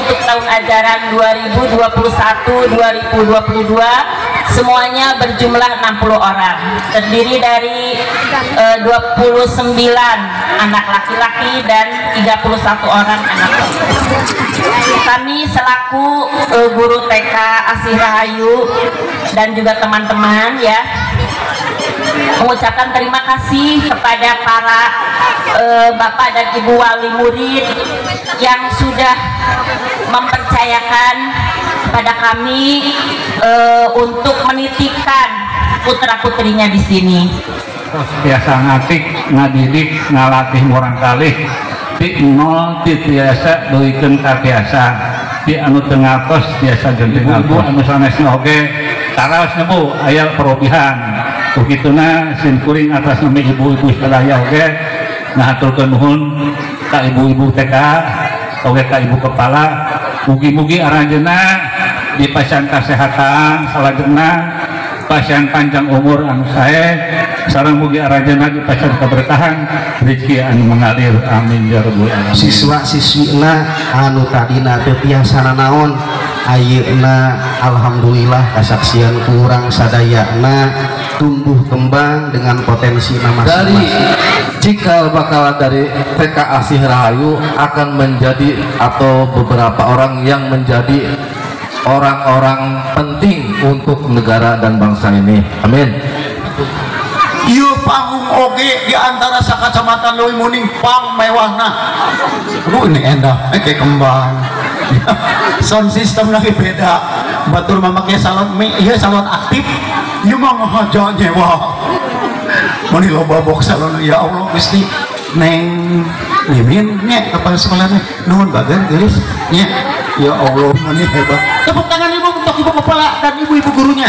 untuk tahun ajaran 2021-2022 semuanya berjumlah 60 orang, terdiri dari 29 anak laki-laki dan 31 orang anak perempuan. Kami selaku guru TK Asih Rahayu dan juga teman-teman ya, mengucapkan terima kasih kepada para bapak dan ibu wali murid yang sudah mempercayakan kepada kami untuk menitipkan putra-putrinya di sini. Biasa ngatik, ngadidik, ngalatih murangkalih ti nol ti tiasa deuikeun ka tiasa ti anu teu ngatos tiasa jeung ibu anu sanesna oge taraosna Bu aya perobihan. Begituna simkuring atas nama ibu-ibu sadaya oge ngahaturkeun nuhun ka ibu-ibu TK oge ka ibu kepala, mugi-mugi aranjeunna dipasihan kasehatan salajengna pasien panjang umur anu sae sareng mugi aranjeunna dipasihan keberkahan rezeki anu mengalir, amin ya rabbal alamin. Siswa-siswina anu tadina teu tiasa nanaon ayeuna alhamdulillah kasaksian kurang sadayana tumbuh kembang dengan potensi masing-masing. Dari cikal bakal dari TK Asih Rahayu akan menjadi atau beberapa orang yang menjadi orang-orang penting untuk negara dan bangsa ini. Amin. Ieu panggung oge di antara sakacamatan Leuwimuning pang mewahna. Aduh ini endah, kayak kembang. Sound system lagi beda. Batur memakai salon, iya salon aktif. Ieu mah ngahaja nyewa. Mani loba box salon ya Allah Gusti. Neng Mimin nya kepala sekolahnya nuhun bager geulis nya. Ya Allah mani hebat. Tepuk tangan ibu untuk ibu kepala dan ibu-ibu gurunya.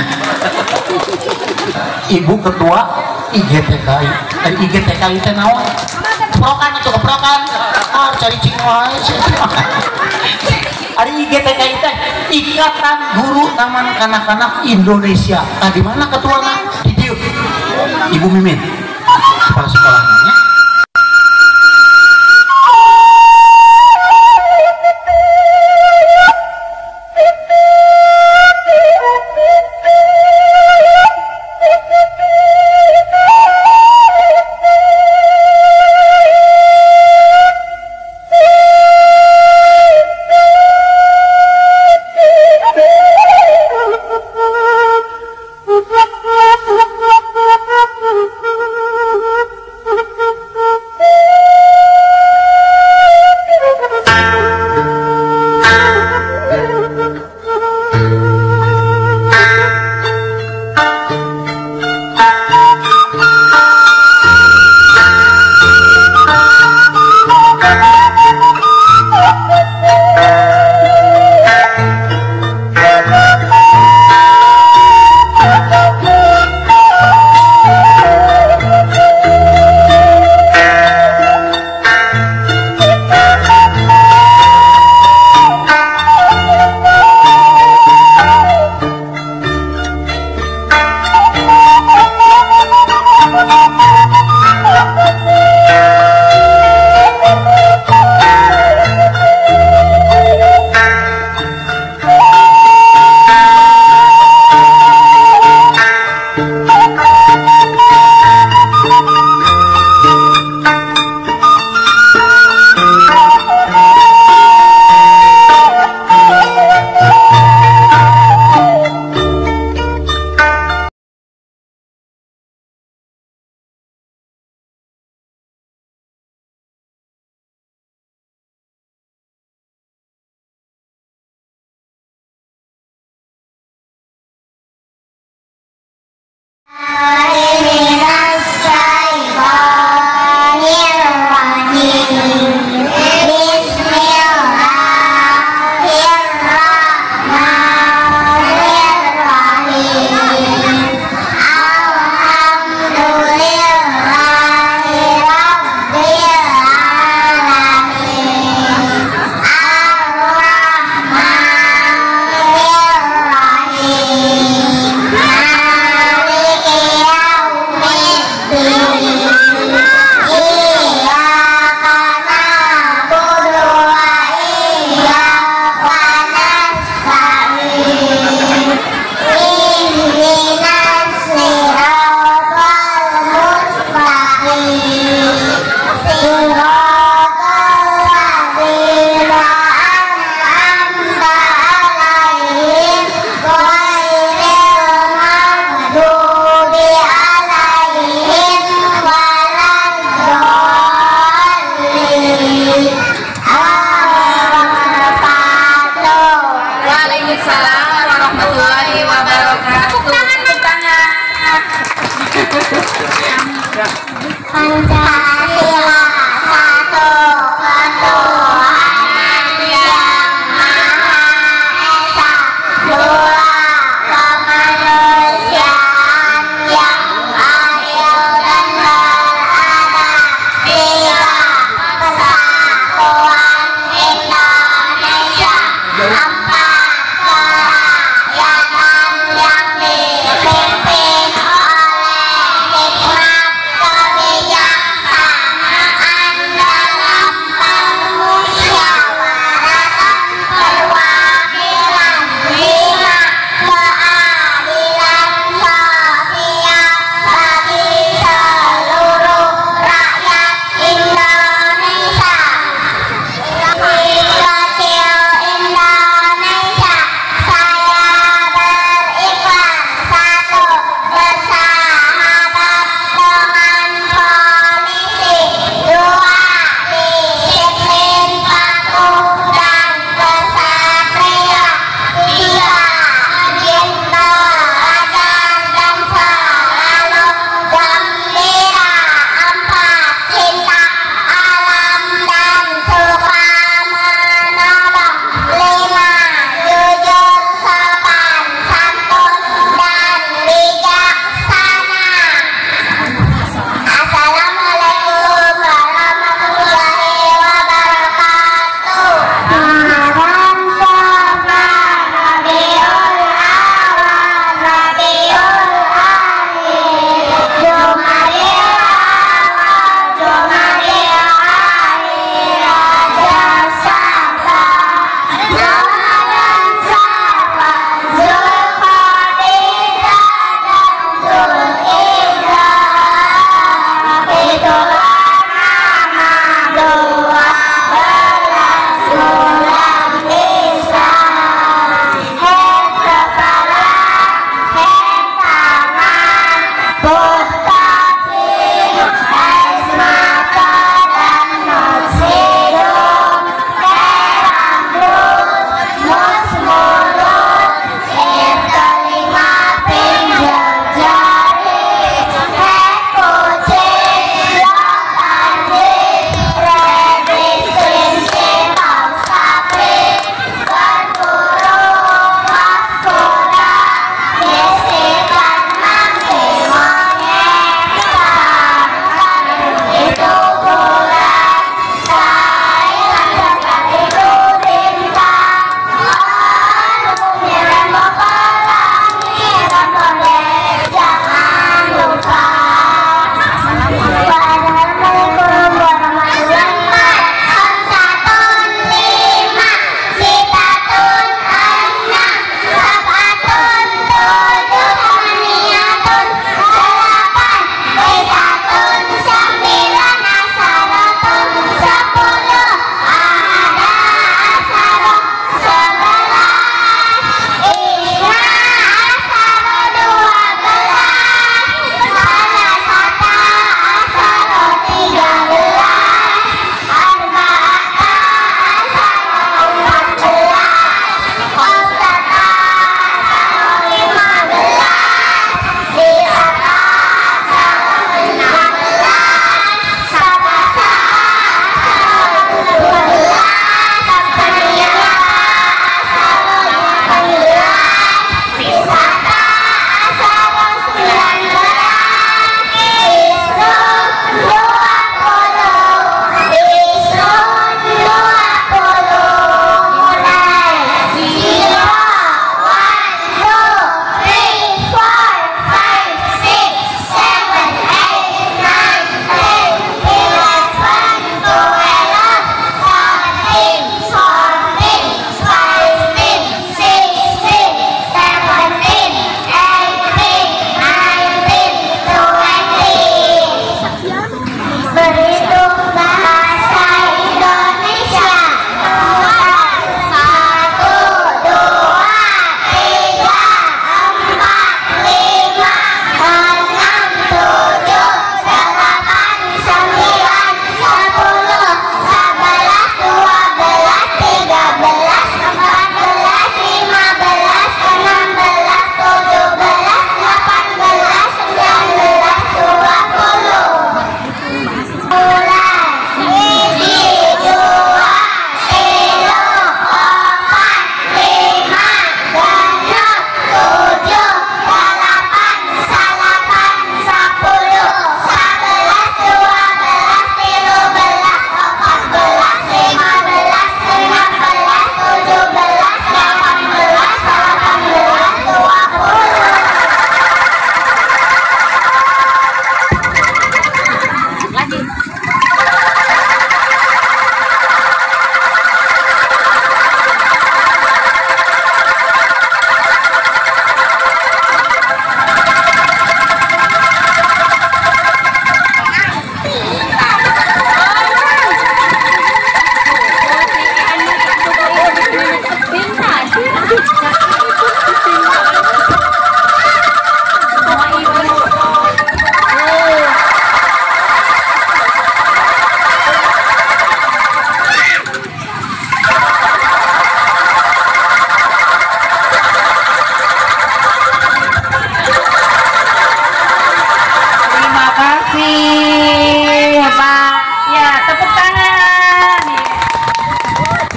Ibu ketua IGTKI. Dari IGTKI teh naon? Keprokan itu keprokan. Ah cari cing wae. Ari IGTKI teh Ikatan Guru Taman Kanak-kanak Indonesia. Nah, di mana ketuanya? Di dieu. Ibu Mimin. Kepala sekolahnya. Thank you.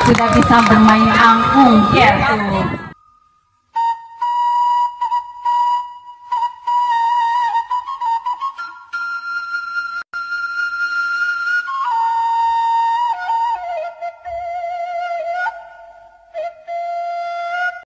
Sudah bisa bermain angklung gitu.